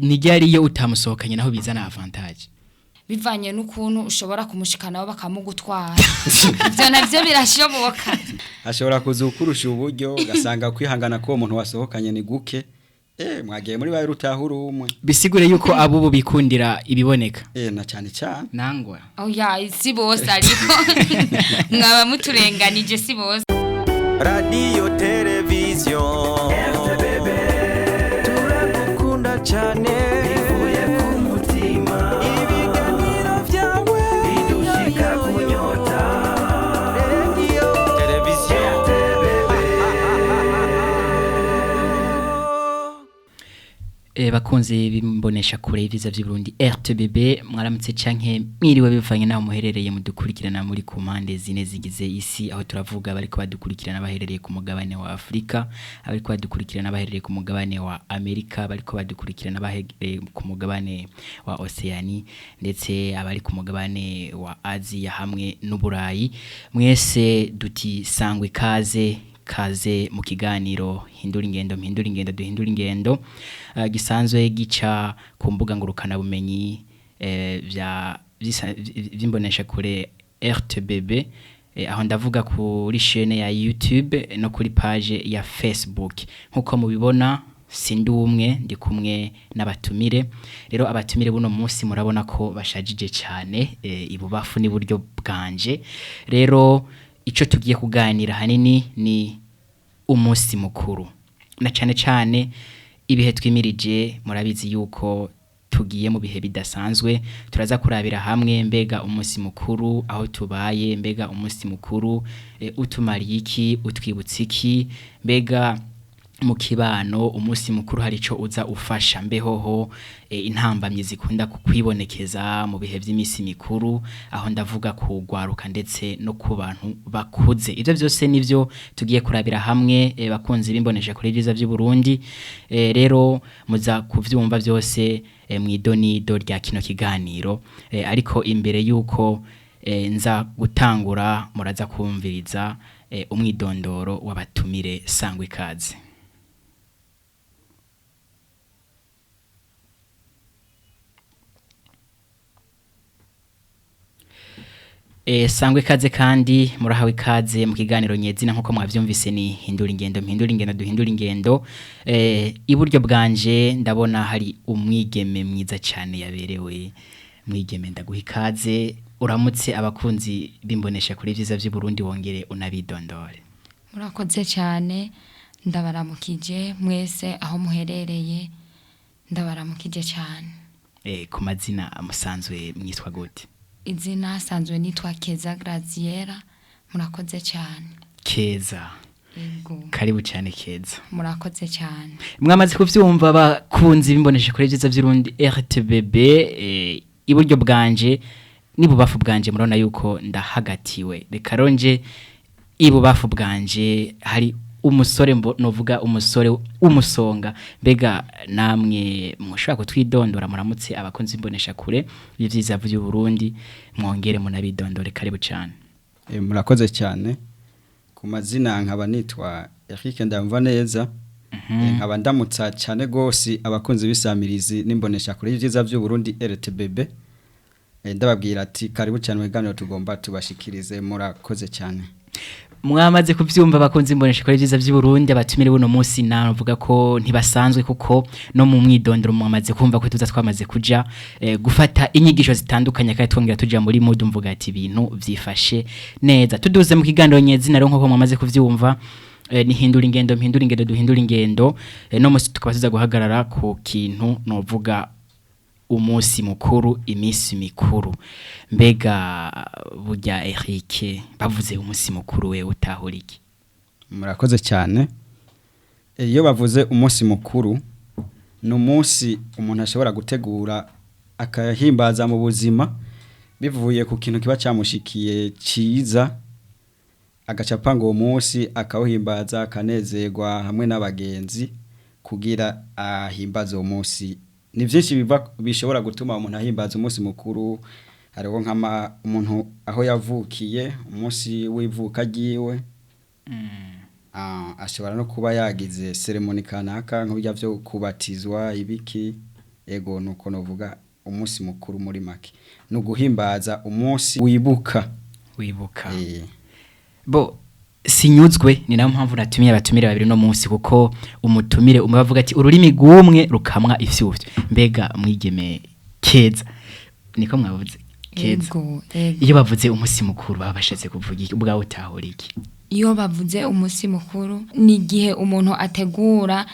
Ni ryari iyo utamusohokanye naho bizana avantage? Bivanye n'ukuntu ushobora kumushikanaho bakamugutwara, ivyo navyo birashoboka. Ashobora kuza ukurusha uburyo, ugasanga kwihangana k'uwo muntu wasohokanye ni guke. Mwagiye muri bayo rutahura umwe. Bisigure yuko abubu bikundira ibiboneka. Na cyane cyane. Nangwa. Oya, si bose, ariko mwaba muturenganije, si bose. Radio televiziyo RTBB, turagukunda cyane, bivuye ku mutima, ibiganiro byawe bidushika kunyota. Radio televiziyo RTBB. Bakunze bimbonesha kure y'ivyiza vy'Uburundi RTBB, mwaramutse canke mwiriwe bivanye naho muherereye mudukurikirana muri ku mpande zine zigize isi. Aho turavuga bariko badukurikirana baherereye ku mugabane wa Afrika, abariko badukurikirana baherereye ku mugabane wa Amerika, bariko badukurikirana baherereye ku mugabane wa Oceani, ndetse abari ku mugabane wa Aziya hamwe n'Uburayi. Mwese duti sangwe ikaze, kaze mu kiganiro Hindura Ingendo, Mpindura Ingendo, Duhindura Ingendo, gisanzwe gica ku mbuga ngurukana bumenyi vya vy'imbonesha kure RTBB, aho ndavuga kuri chaîne ya YouTube no kuri page ya Facebook. Nkuko mubibona, sindi umwe, ndi kumwe n'abatumire. Rero abatumire buno munsi murabona ko bashajije cyane, ibubafu n'iburyo bwanje. Rero ico tugiye kuganira hanini ni umunsi mukuru, na cane cane ibihe twimirije. Murabizi yuko tugiye mu bihe bidasanzwe. Turaza kurabira hamwe mbega umunsi mukuru aho tubaye, mbega umunsi mukuru utumariye iki, utwibutsa iki, mbega mu kibano umunsi mukuru hari ico uza ufasha, mbehoho intambamyi zikunda kwibonekeza mu bihe vy'imisi mikuru, aho ndavuga kugwaruka ndetse no ku bantu bakuze. Ivyo vyose nivyo tugiye kurabira hamwe, bakunzi bimbonesha kuri vyiza vy'u Burundi. Rero muza kuvyumva vyose mw'idonido rya kino kiganiro, ariko imbere yuko nza gutangura, muraza kumviriza umwidondoro w'abatumire. Sangwa ikaze. Sangwe ikaze kandi murahawe ikaze mu kiganiro nyezina. Nkuko mwavyumvise, ni Hindura Ingendo, Mpindura Ingendo, Duhindura Ingendo. Iburyo bwanje ndabona hari umwigeme mwiza cyane yaberewe. Mwigeme, ndaguha ikaze, uramutse abakunzi bimbonesha kuri vyiza vy'u Burundi, wongere unabidondore. Murakoze cyane, ndabaramukije mwese aho muherereye, ndabaramukije cyane. Ku mazina musanzwe mwitwa gute? Izina sanzwe nitwa Keza Graziera, murakoze cyane. Keza. Yego. Karibu cyane, Keza. Murakoze cyane. Mwamaze kuvyumva, bakunzi bimbonesha kuri vyiza vy'Urundi RTBB, iburyo bwanje n'ibubafu bwanje murabona yuko ndahagatiwe. Reka ronje ibubafu bwanje hari umusore, novuga umusore w'umusonga. Mbega namwe mushobora kutwidondora, muramutse abakunzi bimbonesha kure y'ivyiza vy'u Burundi, mwongere munabidondore? Karibu cyane. Murakoze cyane. Ku mazina nkaba nitwa Eric Ndamva neza. Nkaba ndamutsa cyane gose abakunzi b'isamirizi n'imbonesha kure y'ivyiza vy'u Burundi RTBB. Ndababwira ati karibu cyane mu biganiro tugomba tubashikirize, murakoze cyane. Mwamaze kuvyumva, bakunze imbonesha kuri vyiza vy'u Burundi, abatumire buno munsi navuga ko ntibasanzwe, kuko no mu mwidondoro mwamaze kumva ko tuza twamaze kuja gufata inyigisho zitandukanye kandi twongera tuja muri mood. Mvuga ati ibintu vyifashe neza. Tuduze mu kiganiro nyezina rero, nkuko mwamaze kuvyumva, ni Hindura Ingendo, Mpindura Ingendo, Duhindura Ingendo. No musi tukaba tuza guhagarara ku kintu novuga umunsi mukuru, iminsi mikuru. Mbega burya Eric, bavuze umunsi mukuru, we utahura iki? Murakoze cyane. Iyo bavuze umunsi mukuru, ni umunsi umuntu ashobora gutegura akahimbaza mu buzima bivuye ku kintu kiba cyamushikiye cyiza, agaca apanga uwo munsi akawuhimbaza, akanezerwa hamwe n'abagenzi kugira ahimbaze uwo munsi. Ni byinshi bishobora gutuma umuntu ahimbaza umunsi mukuru. Hariho nk'ama umuntu aho yavukiye, umunsi w'ivuka ryiwe. Ashobora no kuba yagize cérémonie kanaka nk'ibyo byo kubatizwa ibiki. Ego nuko novuga umunsi mukuru muri make ni uguhimbaza umunsi wibuka. Wibuka. Bo sinyuzwe, ni nayo mpamvu natumiye abatumire babiri no munsi, kuko umutumire umwe bavuga ati ururimi rw'umwe rukamwa ifyufyo. Mbega mwigeme Keza, niko mwavuze Keza? Ego, ego. Iyo bavuze umunsi mukuru baba bashatse kuvuga iki? Ubwawe utahura iki? Iyo bavuze umunsi mukuru ni igihe umuntu ategura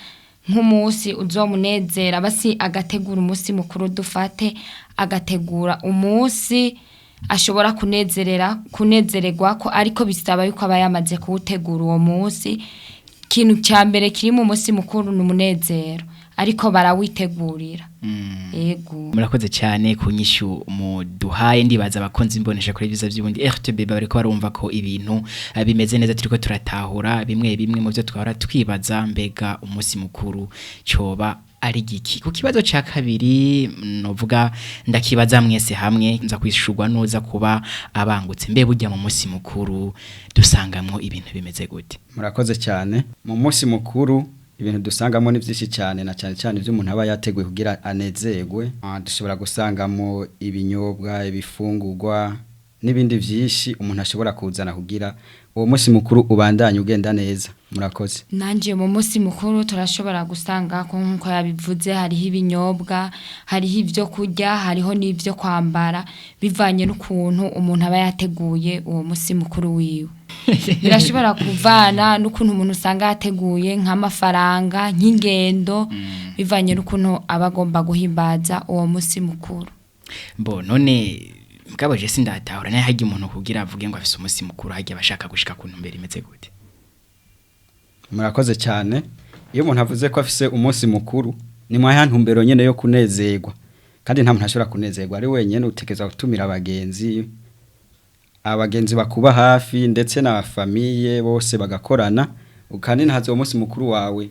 nk'umunsi uzomunezera, basi agategura umunsi mukuru, dufate agategura umunsi ashobora kunezerera kunezererwa ko, ariko bisaba yuko aba yamaze kuwutegura uwo munsi. Ikintu cya mbere kiri mu munsi mukuru ni umunezero, ariko barawitegurira. Ego. Murakoze cyane ku nyishu muduhaye. Ndibaza abakunzi imbonesha kuri vyiza by'ubundi RTB bariko barumva ko ibintu bimeze neza, turiko turatahura bimwe bimwe mu byo twahora twibaza, mbega umunsi mukuru coba ari giki. Ku kibazo ca kabiri novuga ndakibaza mwese hamwe, nza kwishurwa nuza kuba abangutse. Mbe burya mu munsi mukuru dusangamwo ibintu bimeze gute? Murakoze cyane. Mu munsi mukuru ibintu dusangamo ni byinshi cyane, na cyane cyane ibyo umuntu aba yateguye kugira anezerwe. Dushobora gusangamo ibinyobwa, ibifungurwa n'ibindi byinshi umuntu ashobora kuzana kugira uwo munsi mukuru ubandanye ugenda neza. Murakoze. Nanje mu munsi mukuru turashobora gusanga ko nkuko yabivuze hariho ibinyobwa, hariho ibyo kurya, hariho n'ibyo kwambara, bivanye n'ukuntu umuntu aba yateguye uwo munsi mukuru wiwe. Birashobora kuvana n'ukuntu umuntu usanga yateguye nk'amafaranga, nk'ingendo, bivanye n'ukuntu aba agomba guhimbaza uwo munsi mukuru. Mbo none mugabo je sindatahura naye, harya umuntu kugira avuge ngo afise umunsi mukuru, harya abashaka gushika ku ntumbero imeze gute? Murakoze cyane. Iyo umuntu avuze ko afise umunsi mukuru ni mwa ntumbero nyene yo kunezerwa, kandi nta muntu ashobora kunezerwa ari wenyene. Utekereza gutumira abagenzi, abagenzi bakuba hafi ndetse na famille bose bagakorana, ukaninahaza uwo munsi mukuru wawe.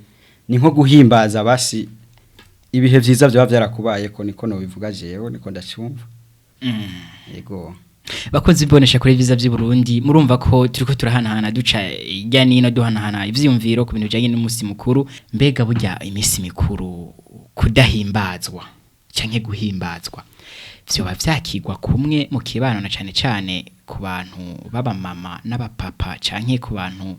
Ni nko guhimbaza basi ibihe vyiza byaba byarakubayeko. Niko nobivuga jewe, niko ndacumva. Yego. Bakunzi imbonesha kuri vyiza by'i Burundi, murumva ko turiko turahanahana, duca irya nino, duhanahana ivyiyumviro ku bintu bijanye n'umunsi mukuru. Mbega burya iminsi mikuru kudahimbazwa canke guhimbazwa vyoba vyakigwa kumwe mu kibano, na cane cane ku bantu b'abamama n'abapapa canke ku bantu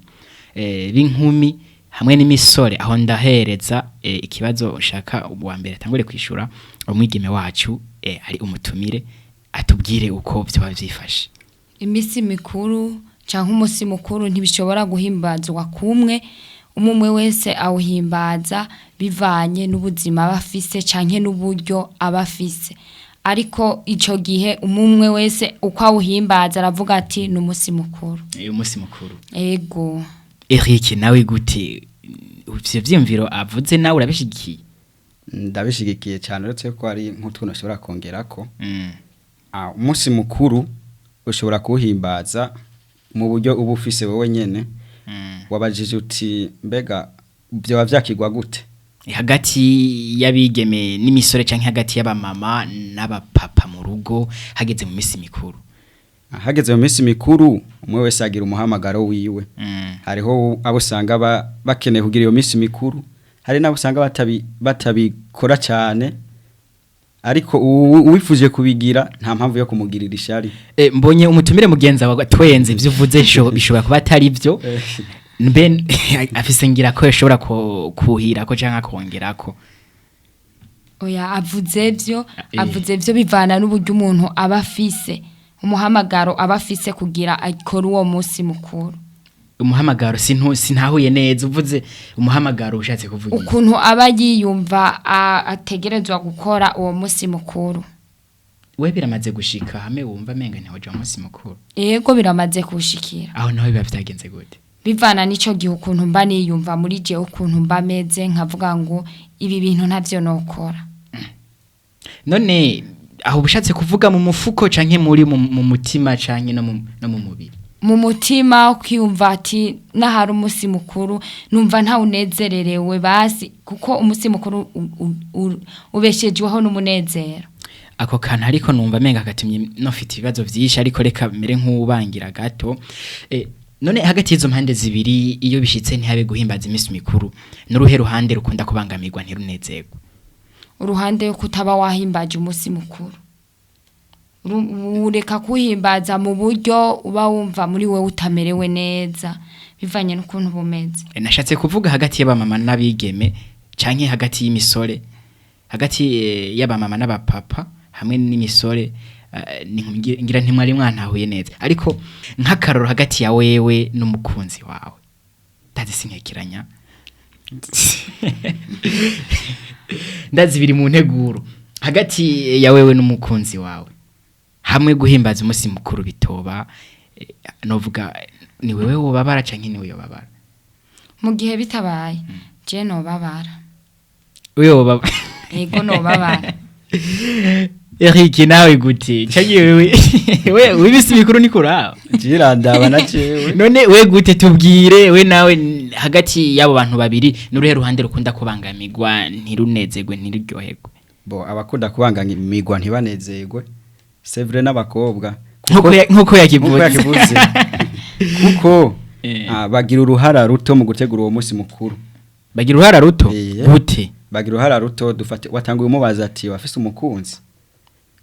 b'inkumi hamwe n'imisore? Aho ndahereza ikibazo nshaka uwa mbere atangure kwishura, umwigeme wacu ari umutumire, atubwire uko vyoba vyifashe. Iminsi mikuru canke umunsi mukuru ntibishobora guhimbazwa kumwe. Umwe wese awuhimbaza bivanye n'ubuzima aba afise canke n'uburyo aba afise, ariko ico gihe umwe wese uko awuhimbaza aravuga ati ni umunsi mukuru. Uyu munsi mukuru. Ego. Eric, nawe gute ivyo vyiyumviro avuze, nawe urabishigikiye? Ndabishigikiye cyane, uretse ko ari nk'utuntu ashobora kongerako. Umunsi mukuru ushobora kuwuhimbaza mu buryo uba ufise wowe nyene. Wabajije uti mbega byoba vyakigwa gute? Hagati y'abigeme n'imisore canke hagati y'abamama n'abapapa mu rugo hageze mu minsi mikuru. Hageze mu minsi mikuru umwe wese agira umuhamagaro wiwe. Hariho abo usanga bakeneye kugira iyo minsi mikuru, hari n'abo usanga batabikora cyane, ariko uwifuje kubigira nta mpamvu yo kumugirira ishari. Mbonye umutumire mugenza wawe twenze, ivyo uvuze bishobora kuba atari byo. Mbe afise ngira ko yashobora kuhira ko canke akongerako. Oya, avuze vyo, avuze vyo bivana n'uburyo umuntu aba afise, umuhamagaro aba afise kugira akore uwo munsi mukuru. Umuhamagaro sintahuye neza, uvuze umuhamagaro ushatse kuvuga iki? Ukuntu aba yiyumva ategerezwa gukora uwo munsi mukuru. We biramaze gushika hamwe wumva amenga ntihoja mu munsi mukuru? Yego, biramaze kushikira. Aho naho biba vyagenze gute? Bivana n'ico gihe ukuntu mba niyumva muri jewe, ukuntu mba meze, nkavuga ngo ibi bintu ntavyo nokora. None aho ubushatse kuvuga mu mufuko canke muri mu mutima canke no mu mubiri? Mu mutima, ukiyumva ati nahari umunsi mukuru numva ntawunezererewe, basi kuko umunsi mukuru ubeshejweho n'umunezero. Ako kantu ariko numva amenga gatumye nofite ibibazo vyinshi, ariko reka mere nk'ubangira gato. None hagati y'izo mpande zibiri, iyo bishitse ntihabe guhimbaza iminsi mikuru, n'uruhe ruhande rukunda kubangamirwa ntirunezerwe? Uruhande yo kutaba wahimbaje umunsi mukuru, ureka kuhimbaza mu buryo uba wumva muri wewe utamerewe neza bivanye n'ukuntu bumeze. Nashatse kuvuga hagati y'abamama n'abigeme canke hagati y'imisore, hagati y'abamama n'abapapa hamwe n'imisore, ngira ntimwari mwantahuye neza, ariko nk'akaroro hagati ya wewe n'umukunzi wawe, ndazi sinkekeranya, ndazi biri mu nteguro, hagati ya wewe n'umukunzi wawe hamwe guhimbaza umunsi mukuru bitoba, novuga ni wewe wobabara canke ni wewe wobabara? Mu gihe bitabaye, je nobabara. Wewe wobabara? Yego, nobabara. Eric, nawe gute? Canke wewe we wibisi mikuru ni kuraba? Jirandaba na jewe. None we gute? Tubwire we nawe, hagati y'abo bantu babiri n'uruhe ruhande rukunda kubangamirwa ntirunezerwe, ntiruryoherwe? Bo abakunda kubangamirwa ntibanezerwe, c'est vrai, n'abakobwa. Nkuko yakivuze. Nkuko yakivuze, kuko bagira uruhara ruto mu gutegura uwo munsi mukuru. Bagira uruhara ruto? Gute? Bagira uruhara ruto. Dufate watanguye umubaza ati wafise umukunzi,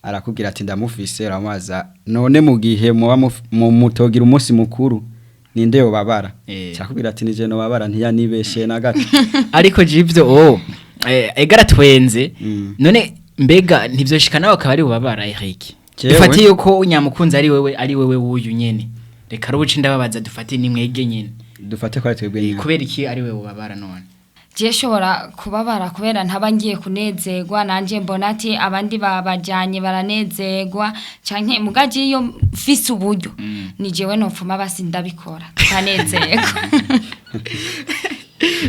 arakubwira ati ndamufise. Uramubaza none mu gihe muba mutogira umunsi mukuru ninde yobabara? Cyakubwira ati nije nobabara, ntiyanibeshe na gato. Ariko jivyo oh egara twenze. None mbega ntivyoshika nawe akaba ari bubabara, Eric? Jewe? Dufate yuko nyamukunzi ari wewe wuyu nyene, reka rubuce ndababaza, dufate ni mwege nyene. Dufate ko ari twebwe nyine. Kubera iki ari wewe ubabara none? Je shobora kubabara kubera ntaba ngiye kunezerwa nanje, mbona ati abandi babajanye baranezerwa, canke mugaje iyo mfise uburyo ni jewe nopfuma basi ndabikora tukanezerwa.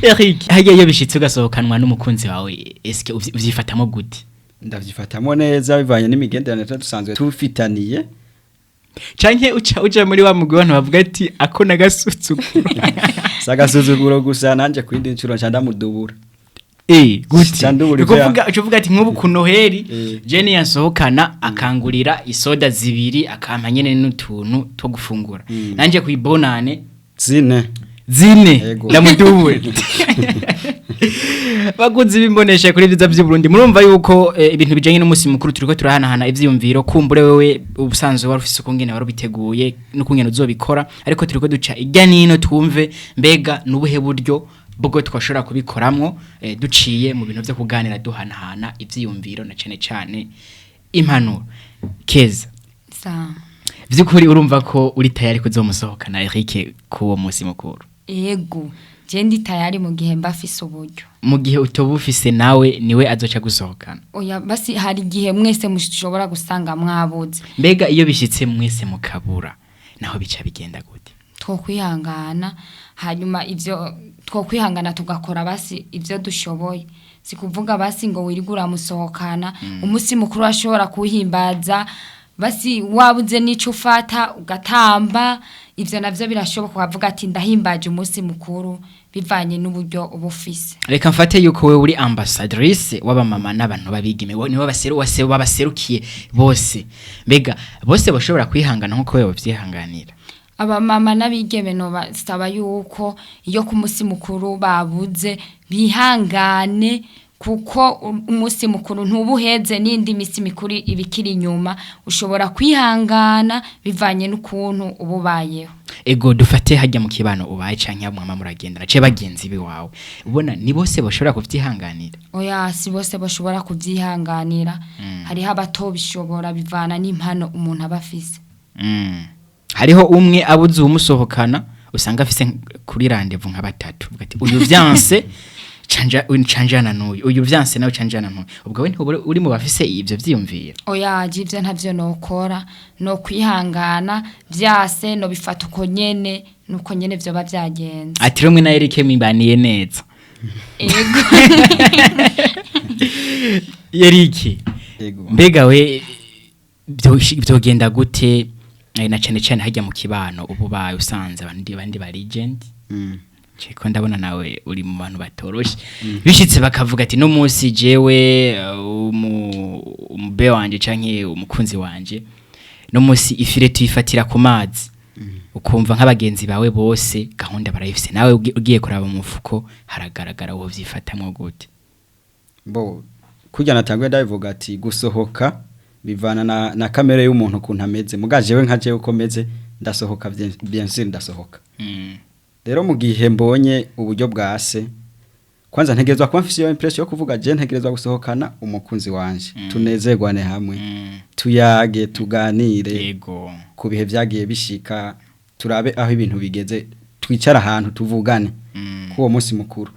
Eric, harya iyo bishitse ugasohokanwa n'umukunzi wawe, eske uvyifatamo gute? Ndavyifatamo neza bivanye n'imigenderanire tuba dusanzwe tufitaniye. Canke uca uja muri wa mugwi w'abantu bavuga ati ako nagasuzuguro? Si agasuzuguro gusa, nanje ku yindi nshuro nca ndamudubura. Gute? Candubura ivyo. Ukuvuga uca uvuga ati nk'ubu ku Noheli Jenny yansohokana akangurira isoda zibiri, akampa nyene n'utuntu two gufungura, nanje kwibonane zine. Zine. Yego. Ndamudubure. Bakunzi bimbonesha kuri vyiza vy'u Burundi, murumva yuko ibintu bijanye n'umunsi mukuru turiko turahanahana ivyiyumviro. Kumbure wewe ubusanzwe wari ufise ukungene wari ubiteguye n'ukungene uzobikora, ariko turiko duca irya nino twumve mbega n'ubuhe buryo bwo twashobora kubikoramwo, duciye mu bintu vyo kuganira duhanahana ivyiyumviro na cane cane impanuro. Keza, Sa. vy'ukuri urumva ko uri tayari kuzomusohokana Eric kuwo munsi mukuru? Yego, je ndi tayari mu gihe mba fise uburyo. Mu gihe utoba ufise nawe niwe azoca gusohokana? Oya, basi hari igihe mwese mushobora gusanga mwabuze. Mbega iyo bishitse mwese mukabura naho bica bigenda gute? Twokwihangana, hanyuma ivyo twokwihangana tugakora basi ivyo dushoboye. Si kuvuga basi ngo wirige uramusohokana, umunsi mukuru ashobora kuwuhimbaza basi wabuze n'ico ufata ugatamba, ivyo navyo birashoboka, ukavuga ati ndahimbaje umunsi mukuru bivanye n'uburyo uba ufise. Reka mfate yuko wewe uri ambassadrice w'abamama n'abantu babigeme, nibo baserukiye bose. Mbega bose bashobora kwihangana nkuko wewe bavyihanganira? Abamama n'abigeme nobasaba yuko iyo ku munsi mukuru babuze bihangane, kuko umunsi mukuru ntubuheze, n'indi misi mikuru ibikiri inyuma. Ushobora kwihangana bivanye n'ukuntu uba ubayeho. Ego, dufate hajya mu kibano ubaye canke mwama muragendana ce bagenzi biwawe, ubona ni bose bashobora kuvyihanganira? Oya, si bose bashobora kuvyihanganira. Hariho abatobishobora, bivana n'impano umuntu aba afise. Hariho umwe abuze uwumusohokana, usanga afise kuri rendez-vous nka batatu. Uvuga ati uyu vyanse canja canjana n'uyu, uyu vyanse nawe canjana n'uyu. Ubwo we ntubure uri mu bafise ivyo vyiyumviro? Oya, jivyo ntavyo nokora, no kwihangana vyase no bifata uko nyene, nuko nyene vyoba vyagenze. Ati rumwe na Eric mwibaniye neza. Ego. Eric, Yego. mbega we vyogenda gute, na cane cane hajya mu kibano ubu baye usanze abandi bandi ba legend? Ceko ndabona nawe uri mu bantu batoroshe. Bishitse bakavuga ati no munsi jewe umube wanje canke umukunzi wanje no munsi ifire tuyifatira ku mazi, ukumva nk'abagenzi bawe bose gahunda barayifise, nawe ugiye kuraba mu mufuko haragaragara, wo vyifatamwo gute? Bo. Kurya natanguye ndabivuga ati gusohoka bivana na kamere y'umuntu ukuntu ameze, muga jewe nka jewe uko meze ndasohoka, bien sûr ndasohoka. Rero mu gihe mbonye uburyo bwa se, kwanza ntegerezwa kuba mfise iyo impression yo kuvuga je ntegerezwa gusohokana umukunzi wanje, tunezerwane hamwe, tuyage, tuganire ku bihe vyagiye bishika, turabe aho ibintu bigeze, twicara ahantu tuvugane k'uwo munsi mukuru.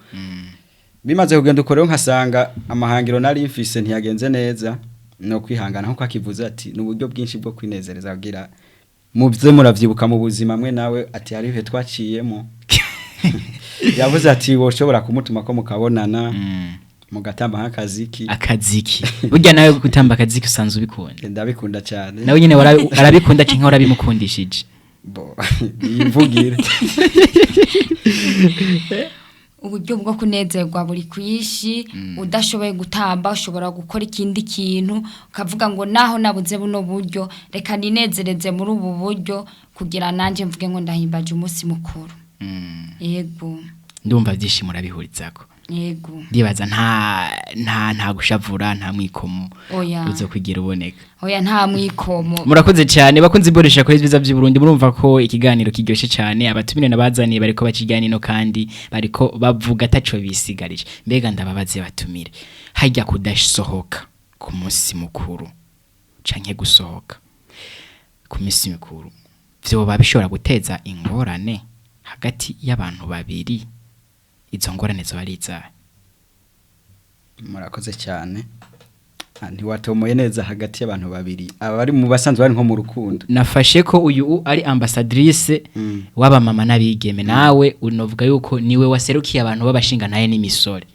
Bimaze kugenda uko rero nkasanga amahangiro nari mfise ntiyagenze neza, no kwihangana nkuko akivuze ati ni uburyo bwinshi bwo kwinezereza kugira muvye muravyibuka mu buzima mwe nawe ati hari ibihe twaciyemo. Yavuze ati woshobora kumutuma ko mukabonana, mugatamba nk'akaziki. Akaziki, burya nawe gutamba akaziki usanzwe ubikunda? Ndabikunda cyane. Nawe nyene arabikunda canke warabimukundishije? Bo yivugire. Uburyo bwo kunezerwa buri kwishi. Udashoboye gutamba ushobora gukora ikindi kintu, ukavuga ngo naho nabuze buno buryo, reka ninezereze muri ubu buryo kugira nanjye mvuge ngo ndahimbaje umunsi mukuru. Yego. Ndumva byinshi murabihurizako. Yego. Ndibaza nta gushavura, nta mwikomo Oya. uzokugira uboneka. Oya, nta mwikomo. Murakoze cyane bakunze iboresha kuri vyiza by'u Burundi. Murumva ko ikiganiro kiryoshe cyane, abatumire nabazaniye bariko bakiganino kandi bariko bavuga ataco bisigarije. Mbega ndababaze batumire, hajya kudasohoka ku munsi mukuru canke gusohoka ku minsi mikuru vyoba bishobora guteza ingorane hagati y'abantu babiri? Izo ngorane zoba ari izahe? Murakoze cyane. Ntiwatomoye neza hagati y'abantu babiri aba bari mu basanzwe bari nko mu rukundo. Nafashe ko uyu ari ambassadrice w'abamama n'abigeme, nawe unovuga yuko niwe waserukiye abantu b'abashinga naye n'imisore.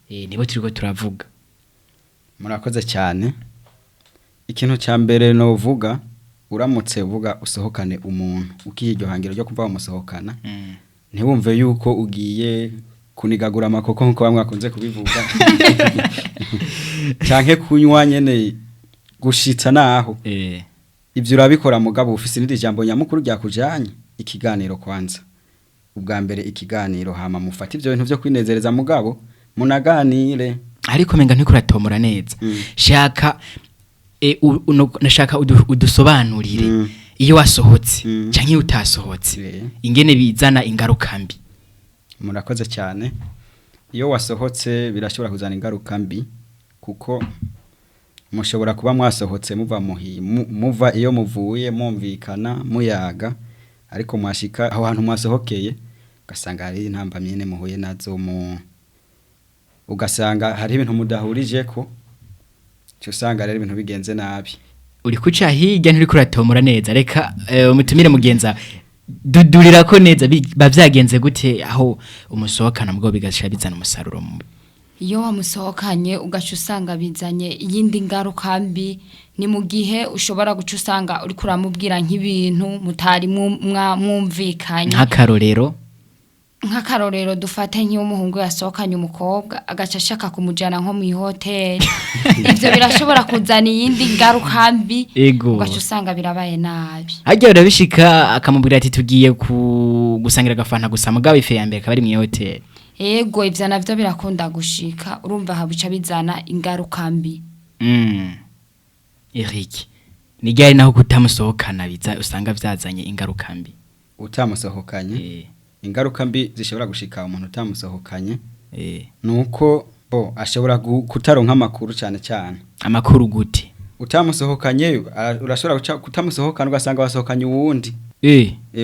Nibo turiko turavuga. Murakoze cyane. Ikintu cya mbere novuga, uramutse uvuga usohokane umuntu, ukiha iryo hangiro ryo kuva wamusohokana, ntiwumve yuko ugiye kunigagura amakoko nkuko bamwe bakunze kubivuga, canke kunywa nyene gushitsa naho. Ivyo urabikora, mugabo ufise irindi jambo nyamukuru ryakujanye, ikiganiro. Kwanza ubwa mbere ikiganiro, hama mufate ivyo bintu vyo kwinezereza, mugabo munaganire. Ariko menga ntikuratomora neza. Shaka nashaka udusobanurire iyo wasohotse canke iyo utasohotse, ingene bizana ingaruka mbi. Murakoze cyane. Iyo wasohotse birashobora kuzana ingaruka mbi, kuko mushobora kuba mwasohotse muva muva iyo muvuye mwumvikana muyaga, ariko mwashika aho hantu mwasohokeye ugasanga hari intambamyi nyene muhuye nazo, mu ugasanga hari ibintu mudahurije ko, uca usanga rero ibintu bigenze nabi. Uri kuca hirya, nturiko uratomora neza. Reka umutumire mugenza dudurira ko neza biba vyagenze gute aho umusohokana mugabo bigasha bizana umusaruro mubi. Iyo wamusohokanye ugaca usanga bizanye iyindi ngaruka mbi, ni mu gihe ushobora guca usanga uriko uramubwira nk'ibintu mutari mwumvikanye. Nk'akarorero? Nk'akarorero, dufate nk'iyo umuhungu yasohokanye umukobwa agaca ashaka kumujyana nko mu ihoteli, ibyo birashobora kuzana iyindi ngaruka mbi. Ugaca usanga birabaye nabi. Harya urabishika akamubwira ati tugiye ku gusangira agafanta gusa, mugabo ife ya mbere akaba ari mu ihoteli. Ego, ivyo navyo birakunda gushika. Urumva habica bizana ingaruka mbi. Eric, ni ryari naho kutamusohokana biza usanga vyazanye ingaruka mbi? Utamusohokanye, ingaruka mbi zishobora gushika umuntu utamusohokanye nuko bo ashobora kutaronka amakuru cyane cyane. Amakuru gute? Utamusohokanye urashobora kutamusohokana ugasanga wasohokanye uwundi.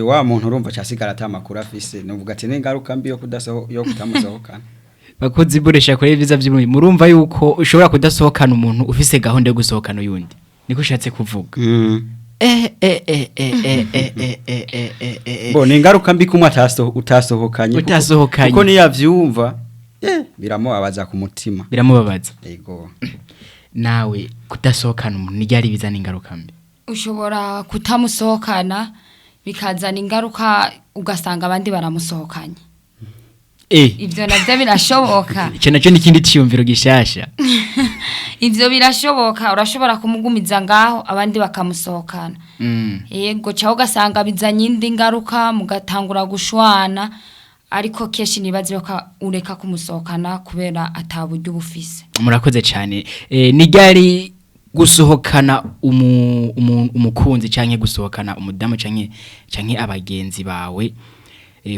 Wa muntu urumva casigara ata makuru afise. Nuvuga ati n'ingaruka mbi yo kutamusohokana. Bakozi iboresha kuri vyiza vy'Uburundi, murumva yuko ushobora kudasohokana umuntu ufise gahunda yo gusohokana uyundi, niko ushatse kuvuga? Bo ni ingaruka mbi kumwe utasohokanye Utasohokanye. Kuko niyavyumva biramubabaza ku mutima. Biramubabaza. Yego. Nawe kudasohokana umuntu ni ryari bizana ingaruka mbi? Ushobora kutamusohokana bikazana ingaruka, ugasanga abandi baramusohokanye. Ivyo navyo birashoboka. Ico naco ni ikindi ciyumviro gishasha. Ivyo birashoboka, urashobora kumugumiza ngaho abandi bakamusohokana. Yego, caho ugasanga bizanye indi ngaruka, mugatangura gushwana. Ariko kenshi nibaze ko ureka kumusohokana kubera ataburyo bufise. Murakoze cyane. Ni ryari gusohokana umukunzi canke gusohokana umudamu canke abagenzi bawe,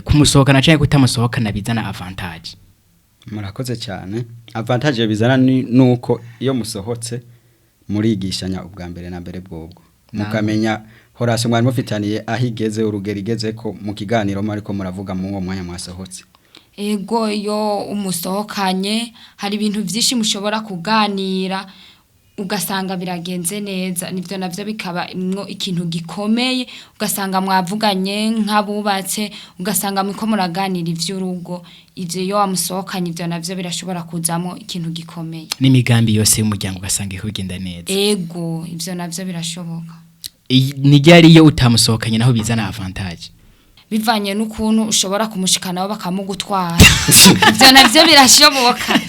kumusohokana canke kutamusohokana bizana avantage? Murakoze cyane. Avantage bizana ni nuko iyo musohotse murigishanya ubwa mbere na mbere bwobwo, mukamenya horasi mwari mufitaniye aho igeze, urugero igeze ko mu kiganiro mwariko muravuga mu uwo mwanya mwasohotse. Ego, iyo umusohokanye hari ibintu byinshi mushobora kuganira, ugasanga biragenze neza. Nibyo navyo bikaba imwo ikintu gikomeye, ugasanga mwavuganye nk'abubatse, ugasanga muriko muraganira ivy'urugo. Ivyo iyo wamusohokanye, ivyo navyo birashobora kuzamo ikintu gikomeye. N'imigambi yose y'umuryango ugasanga iko bigenda neza. Ego, ivyo navyo birashoboka. Ni ryari iyo utamusohokanye naho bizana avantage? Bivanye n'ukuntu ushobora kumushikanaho bakamugutwara, ivyo navyo birashoboka.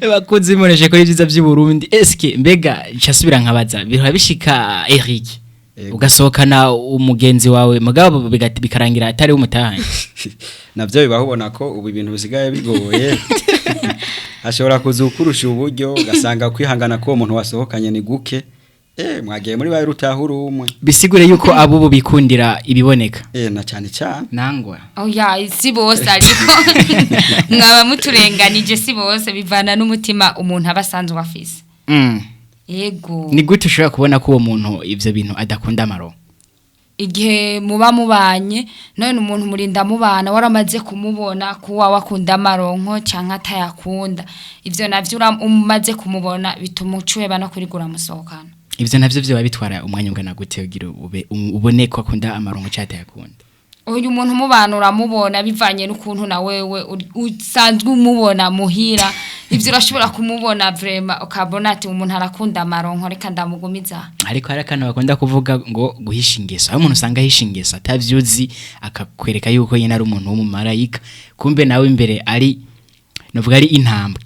Bakunzi mureshe kuri vyiza by'u Burundi, eske mbega ncasubira nkabaza, bihora bishika Eric, Ego. ugasohokana umugenzi wawe mugabo bikarangira atari umutahanye? Navyo bibaho. Ubona ko ubu ibintu bisigaye bigoye, ashobora kuza ukurusha uburyo, ugasanga kwihangana k'uwo muntu wasohokanye ni guke. Mwagiye muri bayo rutahura umwe. Bisigure yuko abubu bikundira ibiboneka. Na cyane cyane. Nangwa. Oya, si bose, ariko mwaba muturenganije, si bose. Bivana n'umutima umuntu aba asanzwe afise. Yego. Ni gute ushobora kubona ko uwo muntu ivyo bintu adakunda amaro? Igihe muba mubanye none umuntu murinda mubana, waramaze kumubona kuwa wakunda amaronko canke atayakunda. Ivyo navyo umaze kumubona bituma ucuheba no kurigura musohokana. Ivyo navyo vyoba bitwara umwanya ungana gute kugira ube ubone ko akunda amaronko canke atayakunda? Uyu muntu mubana uramubona bivanye n'ukuntu na wewe usanzwe umubona muhira. Ivyo urashobora kumubona vraiment, ukabona ati umuntu arakunda amaronko, reka ndamugumiza. Ariko hari akantu bakunda kuvuga ngo guhisha ingeso, aho umuntu usanga ahisha ingeso atavyuzi, akakwereka yuko nyine ari umuntu w'umumarayika, kumbe nawe imbere ari novuga ari intambwe.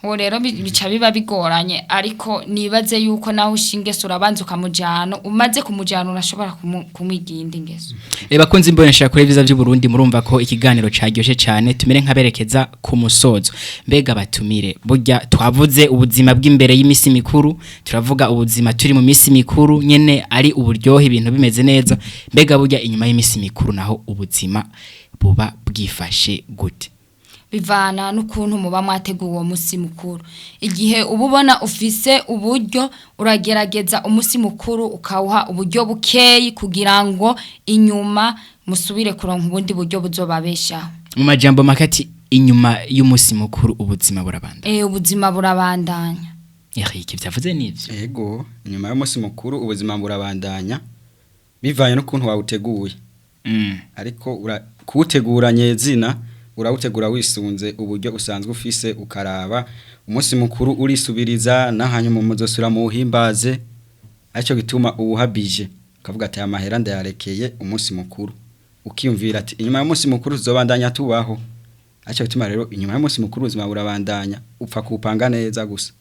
Uwo rero bica biba bigoranye, ariko nibaze yuko nawe ushinga ingeso urabanza ukamujana, umaze kumujana urashobora kumwigira indi ngeso. Bakunzi imbonesha kuri vyiza by'u Burundi, murumva ko ikiganiro caryoshe cyane, tumere nkaberekeza ku musozo. Mbega batumire, burya twavuze ubuzima bw'imbere y'imisi mikuru, turavuga ubuzima turi mu misi mikuru nyene ari uburyohe, ibintu bimeze neza. Mbega burya inyuma y'imisi mikuru naho ubuzima buba bwifashe gute? Bivana n'ukuntu muba mwateguye uwo musi mukuru. Igihe uba ubona ufise uburyo, uragerageza umusi mukuru ukawuha uburyo bukeyi kugira ngo inyuma musubire kuronka ubundi buryo buzobabeshaho. Mu majambo makati, inyuma y'umusi mukuru ubuzima burabanda? Ubuzima burabandanya. Eric, vyavuze nivyo? Ego, inyuma y'umunsi mukuru ubuzima burabandanya bivanye n'ukuntu wawuteguye. Ariko kuwutegura nyezina urawutegura wisunze uburyo usanzwe ufise, ukaraba umunsi mukuru urisubiriza na hanyuma muzosubira mu uhimbaze, aricyo gituma uwuhabije ukavuga ati aya mahera ndayarekeye umunsi mukuru, ukiyumvira ati inyuma y'umunsi mukuru tuzobandanya tubaho. Aricyo gituma rero inyuma y'umunsi mukuru ubuzima burabandanya, upfa kuwupanga neza gusa.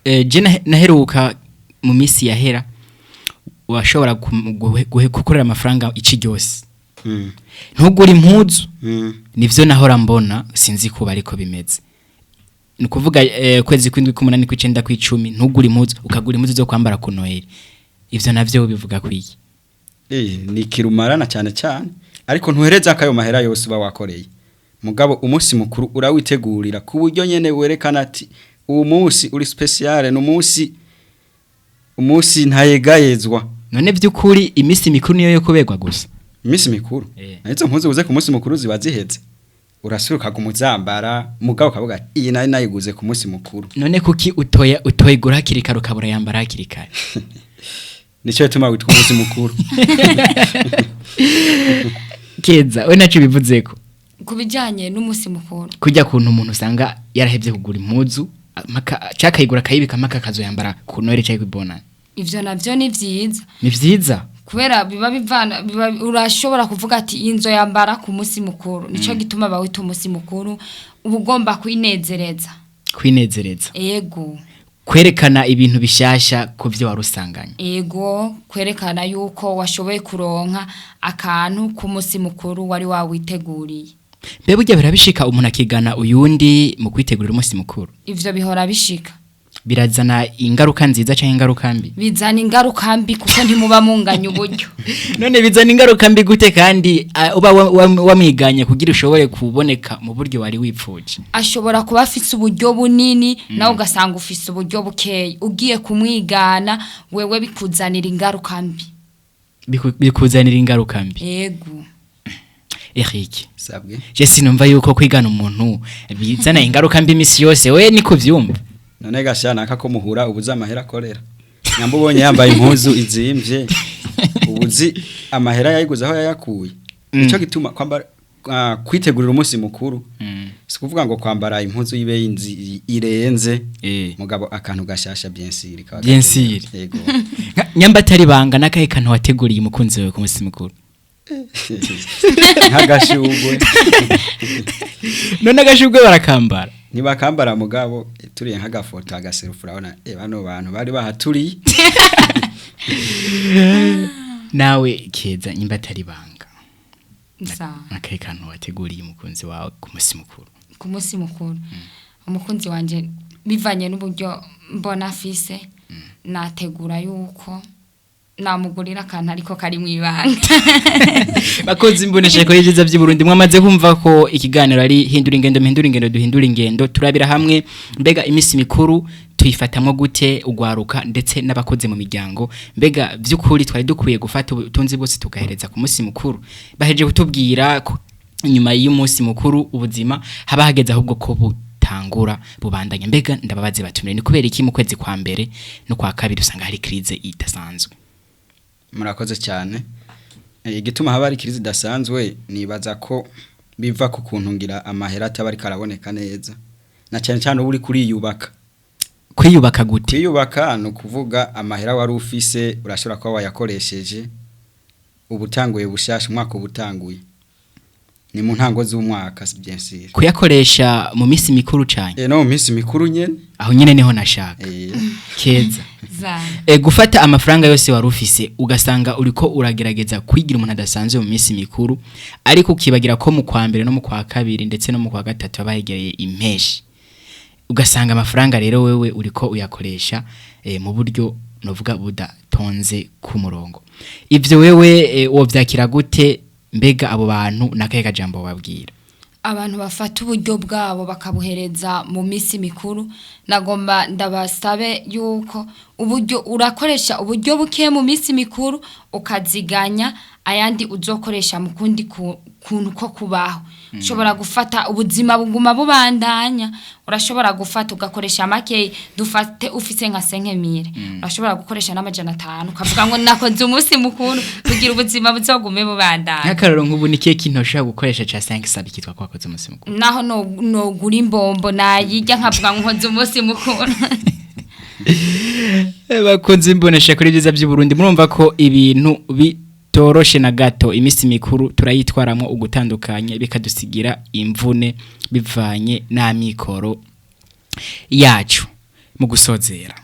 Je naheruka mu misi yahera washobora gukorera amafaranga ici ryose, ntugure impuzu. Nivyo nahora mbona, sinzi kuba ariko bimeze. Ni ukuvuga kwezi kw'indwi, k'umunani, kw'icenda, kw'icumi ntugure impuzu, ukagura impuzu zo kwambara ku Noheli. Ivyo navyo bivuga kwiki? Ni kirumarana cyane cyane, ariko ntuhereza akayo mahera yose uba wakoreye. Mugabo umunsi mukuru urawitegurira ku buryo nyene werekana ati uwo munsi uri special, ni umunsi ntayegayezwa. None vy'ukuri imisi mikuru niyo yo kuberwa gusa? Iminsi mikuru, izo mpuzu uguze ku munsi mukuru ziba ziheze, urasubira ukaguma uzambara, mugabo ukavuga ati iyi nari nayiguze ku munsi mukuru. None kuki utoya utoyigura hakiri kare ukabura yambara hakiri kare? Nicyo gituma witwa umunsi mukuru. Keza, we naco bivuzeko? Ku bijyanye n'umunsi mukuru? Kujya kuntu umuntu usanga yarahevye kugura impuzu cakayigura akayibika mpaka akazoyambara ku Noheli canke kw'ibonani. Ivyo navyo ni vyiza. Ni vyiza. Kubera biba bivana biba, urashobora kuvuga ati iyi nzo yambara ku munsi mukuru. Nico gituma bawita umunsi mukuru, uba ugomba kwinezereza. Kwinezereza. Ego. Kwerekana ibintu bishasha ku byo wari usanganye. Ego, kwerekana yuko washoboye kuronka akantu k'umunsi mukuru wari wawiteguriye. Mbe burya birabishika umuntu akigana uyundi mu kwitegurira umunsi mukuru? Ivyo bihora bishika. Birazana ingaruka nziza canke ingaruka mbi? Bizana ingaruka mbi kuko ntimuba munganya uburyo. None bizana ingaruka mbi gute kandi uba wamwiganye kugira ushobore kuboneka mu buryo wari wipfuje? Ashobora kuba afise uburyo bunini, nawe ugasanga ufise uburyo bukeya. Ugiye kumwigana wewe bikuzanira ingaruka mbi. Bikuzanira ingaruka mbi. Ego. Eric, Sabwe. je sinumva yuko kwigana umuntu bizana ingaruka mbi imisi yose, we niko vyumva? None gasha naka ko muhura ubuze amahera akorera. Nyamba ubonye yambaye impuzu izimvye, ubuzi amahera yayiguze aho yayakuye. Nico gituma kwambara, kwitegurira umunsi mukuru, si kuvuga ngo kwambara impuzu ibe irenze, mugabo akantu gashasha bien sûr kaba Bien gakenewe. sûr. Yego. Nyamba atari banga, nakahe kantu wateguriye umukunzi wawe ku munsi mukuru? Nk'agashugwe. None agashugwe barakambara? Ntibakambara, mugabo turiye nk'agafoto agaserufu, urabona bano bantu bari bahaturiye. Nawe Keza, nyamba atari banga, Nsa. nakahe kantu wateguriye umukunzi wawe ku munsi mukuru? Ku munsi mukuru, umukunzi wanje, bivanye n'uburyo mbona afise, nategura yuko namugurira akantu ariko kari mu ibanga. Bakozi imbonesha ko y'ibyiza by'i Burundi, mwamaze kumva ko ikiganiro ari hindura ingendo, mpindura ingendo, duhindura ingendo. Turabira hamwe mbega iminsi mikuru tuyifatamwo gute, ugwaruka ndetse n'abakoze mu miryango. Mbega by'ukuri twari dukwiye gufata ubutunzi bwose tugahereza ku munsi mukuru? Baheje kutubwira ko inyuma y'umunsi mukuru ubuzima haba hageze ahubwo ko butangura bubandanya. Mbega ndababaze batumire, ni kubera iki mu kwezi kwa mbere no kwa kabiri usanga hari crise idasanzwe? Murakoze cyane. Igituma haba hari crise idasanzwe, nibaza ko biva ku kuntu ngira amahera ataba ariko araboneka neza, na cyane cyane uba uri kuriyubaka. Kwiyubaka gute? Kwiyubaka ni ukuvuga amahera wari ufise urashobora kuba wayakoresheje, uba utanguye bushasha umwaka, uba utanguye ni mu ntango z'umwaka, bien sûr. Kuyakoresha mu minsi mikuru cyane? No mu minsi mikuru nyene. Aho nyene niho nashaka. Keza, Za. Gufata amafaranga yose wari ufise ugasanga uriko uragerageza kwigira umuntu adasanzwe mu minsi mikuru, ariko ukibagira ko mu kwa mbere no mu kwa kabiri ndetse no mu kwa gatatu haba hegereye impeshi, ugasanga amafaranga rero wewe uriko uyakoresha mu buryo novuga budatonze ku murongo. Ivyo wewe wovyakira gute? Mbega abo bantu nakahe kajambo babwira? Abantu bafata uburyo bwabo bakabuhereza mu minsi mikuru, nagomba ndabasabe yuko uburyo urakoresha uburyo buke mu minsi mikuru, ukaziganya ayandi uzokoresha mu kundi kuntu ko kubaho. Ushobora gufata, ubuzima buguma bubandanya, urashobora gufata ugakoresha make. Dufate ufise nka 5 mille, urashobora gukoresha n'500 ukavuga ngo nakoze umunsi mukuru kugira ubuzima buzogume bubandanya. Nk'akarorero, nk'ubu ni kihe kintu ushobora gukoresha ca 5 sabi kitwa ko wakoze umunsi mukuru? Naho nogura imbombo nayirya nkavuga ngo nkoze umunsi mukuru. Bakunze imbonesha kuri byiza by'u Burundi, murumva ko ibintu bitoroshe na gato. Iminsi mikuru turayitwaramo ugutandukanye, bikadusigira imvune bivanye n'amikoro yacu. Mu gusozera,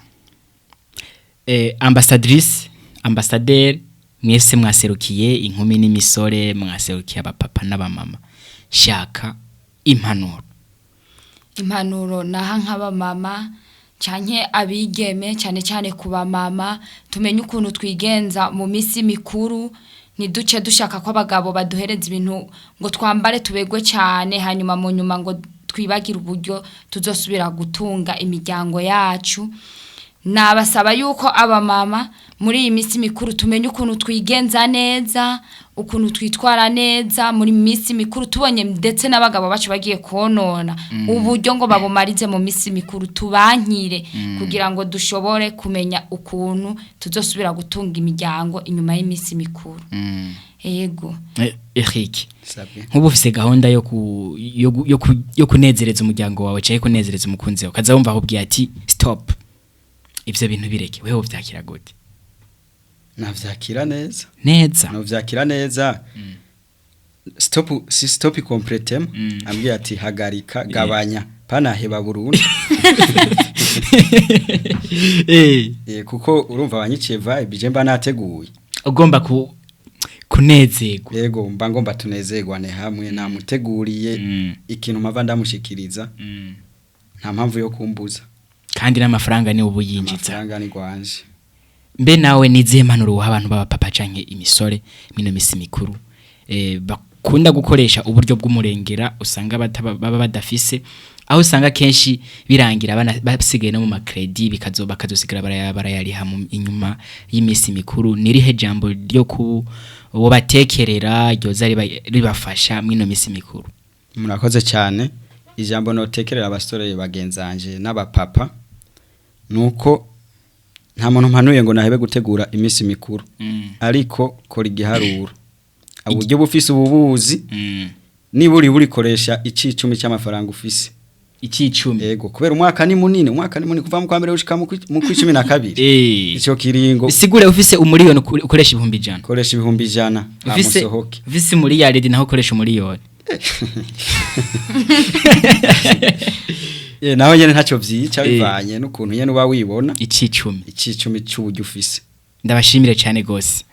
ambassadrice, ambassadeur, mwese mwaserukiye inkumi n'imisore, mwaserukiye abapapa n'abamama, shaka impanuro. Impanuro naha nk'abamama canke abigeme, cyane cyane ku bamama, tumenye ukuntu twigenza mu minsi mikuru. Ntiduce dushaka ko abagabo baduhereza ibintu ngo twambare tubegwe cyane, hanyuma mu nyuma ngo twibagire uburyo tuzosubira gutunga imiryango yacu. Nabasaba yuko abamama muri iyi minsi mikuru tumenye ukuntu twigenza neza, ukuntu twitwara neza muri minsi mikuru. Tubonye ndetse n'abagabo bacu bagiye konona uburyo ngo babumarize mu minsi mikuru, tubankire kugira ngo dushobore kumenya ukuntu tuzosubira gutunga imiryango inyuma y'iminsi mikuru. Yego. Eric, Sabwe. nk'ubu ufise gahunda yo ku yo, gu- yo, ku, yo kunezereza umuryango wawe cyangwa kunezereza umukunzi wawe, ukaza wumva akubwiye ati stop, ivyo bintu bireke, wewe uvyakira gute? Navyakira neza. Neza. Navyakira neza. Stop si stop complètement. Ambwiye ati hagarika, gabanya, panaheba burundu. Kuko urumva abanyiciye vibe je mba nateguye. Ugomba kunezerwa. Yego, mba ngomba tunezerwane hamwe, namuteguriye ikintu mpava ndamushikiriza, nta mpamvu yo kumbuza. Kandi n'amafaranga ni ubu yinjiza. Amafaranga ni gwanje. Mbe nawe nizihe mpanuro uha abantu b'abapapa canke imisore mino misi mikuru, bakunda gukoresha uburyo bw'umurengera, usanga baba badafise aho, usanga kenshi birangira basigaye no mu makredi, bakazosigara barayariha inyuma y'imisi mikuru? Nirihe jambo ryo ku batekerera ryoza ribafasha mwino misi mikuru? Murakoze cyane. Ijambo notekerera abasore bagenzanje n'abapapa nuko nta muntu mpanuye ngo nahebe gutegura iminsi mikuru, ariko kora igiharuro, uburyo bufise ububuzi, niba uri burikoresha icicumi cy'amafaranga ufise. Icicumi? Yego, kubera umwaka ni munini, umwaka ni munini kuva mu kwa mbere gushika mu kwicumi na kabiri. Ico kiringo. Bisigure ufise 1 miliyoni ukoresha 100,000. Koresha 100,000. Ufise amusohoke. Ufise umuriyaridi naho ukoresha 1 miliyoni. Naho nyene ntacyo vyica, bivanye n'ukuntu nyene uba wibona. Icicumi. Icicumi c'uburyo ufise. Ndabashimire cyane gose.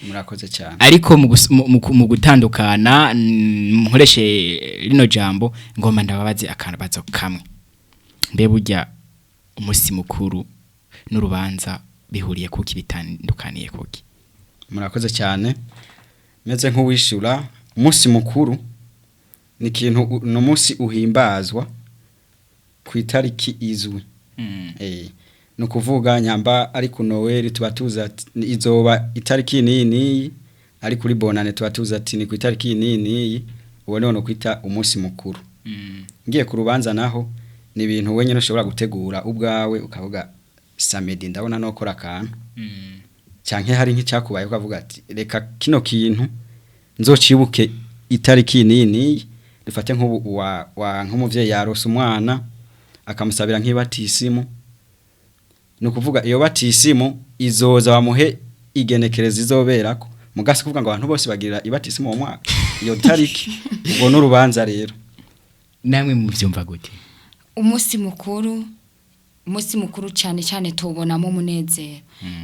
Murakoze cyane. Ariko mu gutandukana, nkoreshe rino jambo, ngomba ndababaze akabazo kamwe. Mbe burya umunsi mukuru n'urubanza bihuriye kuki, bitandukaniye kuki? Murakoze cyane. Meze nk'uwishura, umunsi mukuru ni ikintu ni umunsi uhimbazwa ku itariki izwi. Ni ukuvuga nyamba ari ku Noel tuba tuzi ati izoba itariki niyi niyi, ari kuri Bonane tuba tuzi ati ni ku itariki niyi niyi. Uwo niwo kwita umunsi mukuru. Ngiye ku rubanza naho, ni ibintu wenyine ushobora gutegura ubwawe, ukavuga samedi ndabona nokora akantu, canke hari nk'icyakubaye ukavuga ati reka kino kintu nzocibuke itariki niyi niyi. Dufate nk'ubu wa nk'umuvyeyi yarose umwana akamusabira nk'ibatisimu, ni ukuvuga iyo batisimu izoza bamuhe igenekerezo izoberako, mugasi kuvuga ngo abantu bose bagirira ibatisimu uwo mwaka iyo tariki, ubwo n'urubanza rero. Namwe muvyumva gute? Umunsi mukuru, umunsi mukuru cyane cyane tuwubonamo umunezero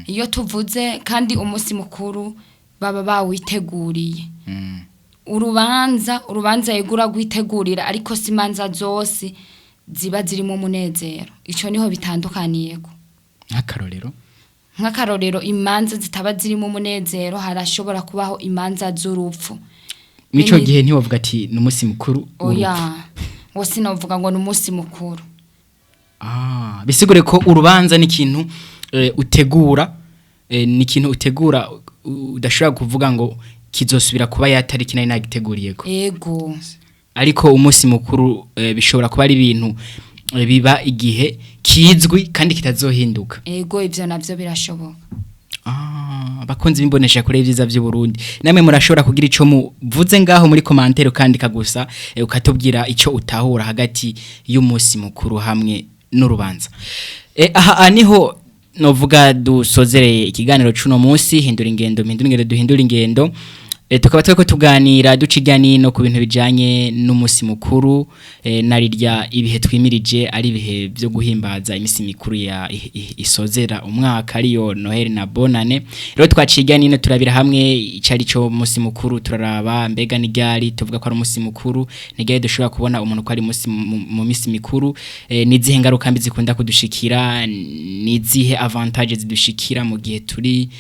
iyo tuvuze, kandi umunsi mukuru baba bawiteguriye. Urubanza, urubanza yegura rwitegurira, ariko si imanza zose ziba zirimo umunezero. Icyo niho bitandukaniyeko. Nk'akarorero? Nk'akarorero, imanza zitaba zirimo umunezero, harashobora kubaho imanza z'urupfu. Mico gihe ntiwavuga ati ni umunsi mukuru w'urupfu. Oya, ngo sinavuga ngo ni umunsi mukuru. Bisigure ko urubanza ni ikintu utegura, ni ikintu utegura, udashobora kuvuga ngo kizosubira kuba ya tariki nari nagiteguriyeko. Ego. Ariko umunsi mukuru, bishobora kuba ari ibintu biba igihe kizwi kandi kitazohinduka. Ego, ivyo navyo birashoboka. Bakunzi bimbonesha kure ibyiza by'u Burundi, namwe murashobora kugira ico muvuze ngaho muri commentaire, ukandika gusa, ukatubwira ico utahura hagati y'umunsi mukuru hamwe n'urubanza. Aha niho novuga dusozereye ikiganiro cuno munsi, hindura ingendo, hindura ingendo, duhindura ingendo. Tukaba turiko tuganira duciga nino ku bintu bijanye n'umunsi mukuru, narirya ibihe twimirije ari ibihe byo guhimbaza imisi mikuru ya isozera umwaka, ariyo Noheli na Bonane. Rero twaciga nino, turabira hamwe icari cyo munsi mukuru, turaraba mbega ni ryari tuvuga ko ari umunsi mukuru, ni ryari dushobora kubona umuntu ko ari munsi mu misi mikuru, nizihe ngaruka mbi zikunda kudushikira, nizihe avantage zidushikira mu gihe turi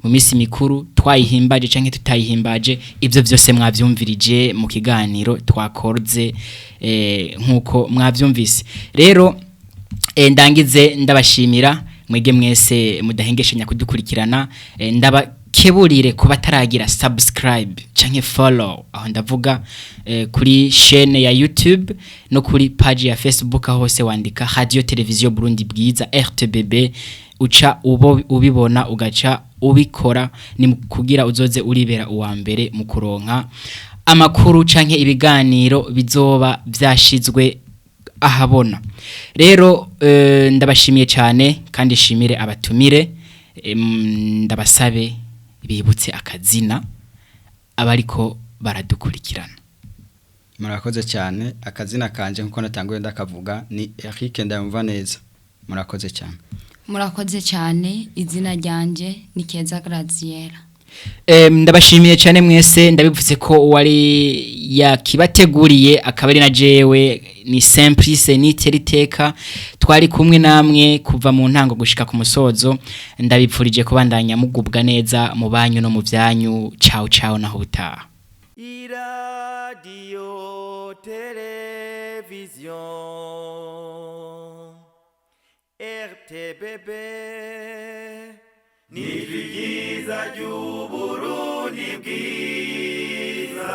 mu misi mikuru, twayihimbaje canke tutayihimbaje. Ivyo vyose mwavyumvirije mu kiganiro twakoze, nkuko mwavyumvise. Rero ndangize ndabashimira mwege mwese mudahengeshanya kudukurikirana, ndabakeburire kuba bataragira subscribe canke follow, aho ndavuga kuri chaîne ya YouTube no kuri page ya Facebook, aho hose wandika Radio Television Burundi Bwiza RTBB, uca ubo ubibona ugaca ubikora, ni kugira uzoze uribera uwa mbere mu kuronka amakuru canke ibiganiro bizoba vyashizwe ahabona. Rero ndabashimiye cyane, kandi shimire abatumire, ndabasabe bibutse akazina abariko baradukurikirana. Murakoze cyane. Akazina kanje nkuko natanguye ndakavuga ni Eric Ndayumva neza. Murakoze cyane. Murakoze cyane, izina ryanje ni Keza Graziella. Ndabashimiye cyane mwese. Ndabivuze ko wari yakibateguriye akaba ari na jewe, ni Simplice Niteriteka. Twari kumwe namwe kuva mu ntango gushika ku musozo. Ndabipfurije kubandanya mugubwa neza mu banyu no mu byanyu. Ciao ciao, naho butaha. Iradiyo, televiziyo RTBB, ni ryiza ry'Uburundi bwiza.